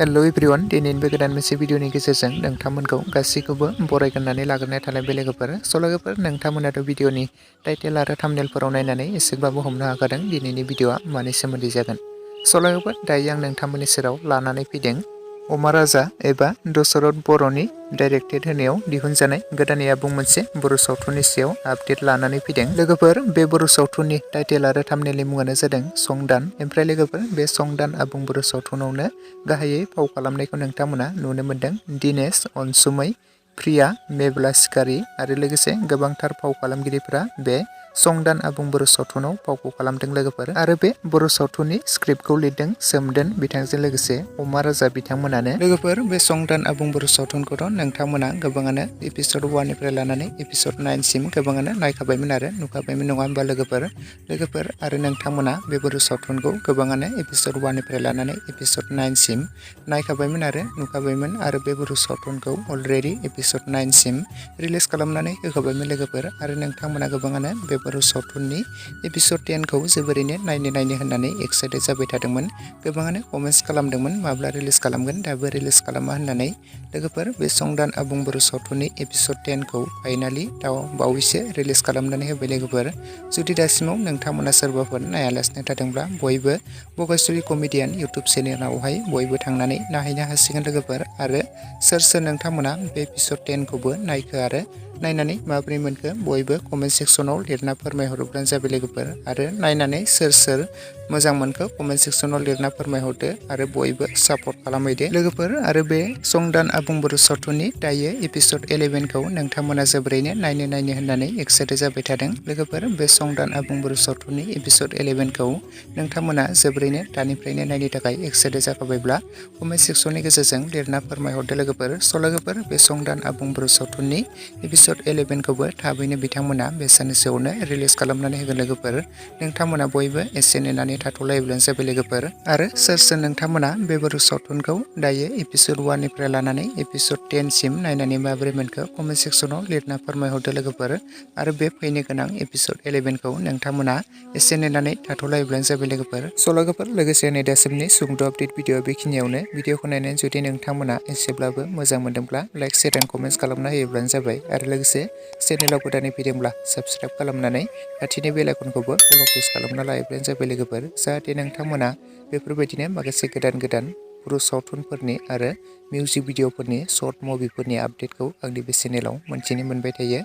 Hello everyone दिनैनिबो गोदान मोनसे भिडिअनि गेजेरजों नोंथांमोनखौ गासैखौबो बरायगोननानै लाग्रोनाय थानाय लोगोफोर लोगोफोर नोंथांमोनाथ' भिडिअनि टाइटेल आरो थाम्बनेलफोराव नायनानै एसेबाबो हमनो हाखादों दिनैनि भिडिअआ मानि सोमोन्दै जागोन। लोगोफोर दायो आं नोंथांमोननि सेराव लानानै फैदों अमा राजा एबा दशरथ बर'नि डाइरेक्टेड होनायाव दिहुनजानाय गोदानै आबुं मोनसे बर' सावथुननि सायाव आपडेट लानानै फैदों। लोगोफोर बे बर' सावथुननि टाइटेल आरो थाम्बनेलनि मुङानो जादों संदान। ओमफ्राय लोगोफोर बे संदान आबुं बर' सावथुनावनो गाहायै फाव खालामनायखौ नोंथांमोना नुनो मोन्दों दिनेश अनसुमै, प्रिया, मेब्ला सिखारि आरो लोगोसे गोबांथार फाव खालामगिरिफोरा बे संदान आबुं बर' सावथुनाव फावखौ खालामदों लोगोफोर। आरो बे बर' सावथुननि स्क्रिप्टखौ लिरदों सोमदोन बिथांजों लोगोसे अमा राजा बिथांमोनानो। लोगोफोर बे संदान आबुं बर' सावथुनखौथ' नोंथांमोना गोबाङानो एपिसड 1 निफ्राय लानानै एपिसड 9 सिम गोबाङानो नायखाबायमोन आरो नुखाबायमोन नङा होमबा लोगोफोर आरो नोंथांमोना बे बर' सावथुनखौ गोबाङानो एपिसड 1 निफ्राय लानानै एपिसड 9 सिम नायखाबायमोन आरो नुखाबायमोन आरो बे बर' सावथुनखौ अलरेडि एपिसड 9 सिम रिलिज खालामनानै होखाबायमोन लोगोफोर। आरो नोंथांमोना गोबाङानो बे बर' सावथुननि एपिसड 10 खौ जोबोरैनो नायनो होननानै एक्साइटेड जाबाय थादोंमोन। गोबाङानो कमेन्ट्स खालामदोंमोन माब्ला रिलिज खालामगोन, दाबो रिलिज खालामा होननानै। लोगोफोर बे संदान आबुं बर' सावथुननि एपिसड 10 खौ फाइनालि बावैसो रिलिज खालामनानै होबाय लोगोफोर। जुदि दासिमाव नोंथांमोना सोरबाफोर नायालासिनो थादोंब्ला बयबो बगासुरि कमेडियान इउटुब चेनेलावहाय बयबो थांनानै नायहैनो हासिगोन लोगोफोर। आरो सोर नोंथांमोना बे एपिसड 10 खौबो नायखो आरो नायनानै माबोरै मोनखो बयबो कमेन्ट सेक्सनाव लिरना फोरमायहरोब्लानो जाबाय लोगोफोर। आरो नायनानै सोर मोजां मोनखो कमेन्ट सेक्सनाव लिरना फोरमायहरदो आरो बयबो सापर्ट खालामहैदो लोगोफोर। आरो बे संदान आबुं बर' सावथुननि दायो एपिसड 11 खौ नोंथांमोना जोबोरैनो नायनो होननानै एक्साइटेड जाबाय थादों लोगोफोर। बे संदान आबुं बर' सावथुननि एपिसड 11 खौ नोंथांमोना जोबोरैनो दानिफ्रायनो नायनो थाखाय एक्साइटेड जाखाबायब्ला कमेन्ट सेक्सननि गेजेरजों लिरना फोरमायहरदो लोगोफोर। लोगोफोर बे संदान आबुं बर' सावथुननि एपिसड 11 खौबो थाबैनो बिथांमोना बे साननैसोआवनो रिलिज खालामनानै होगोन लोगोफोर। नोंथांमोना बयबो एसे नेनानै थाथ'लायोब्लानो जाबाय लोगोफोर। आरो सोर नोंथांमोना बे बर' सावथुनखौ दायो एपिसड 1 निफ्राय लानानै एपिसड 10 सिम नायनानै माबोरै मोनखो कमेन्ट सेक्सनाव लिरना फोरमायहरदो लोगोफोर। आरो बे फैनो गोनां एपिसड 11 खौ नोंथांमोना एसे नेनानै थाथ'लायोब्लानो जाबाय लोगोफोर। लोगोफोर लोगोसे नै दासिमनि सुंद' आपडेट भिडिअ बेखिनियावनो। भिडिअखौ नायनानै जुदि नोंथांमोना एसेब्लाबो मोजां मोनदोंब्ला लाइक शेयार एन्ड कमेन्ट्स खालामना होयोब्लानो जाबाय। आरो लोगोसे चेनेलाव गोदानै फैदोंब्ला साबस्क्राइब खालामनानै खाथिनि बेल आइकनखौबो अल प्रेस खालामना लायोब्लानो जाबाय लोगोफोर। जाहाथे नोंथांमोना बेफोरबायदिनो माखासे गोदान बर' सावथुनफोरनि आरो मिउजिक भिडिअफोरनि शर्ट मुभिफोरनि आपडेटखौ आंनि बे चेनेलाव मोनथिनो मोनबाय थायो।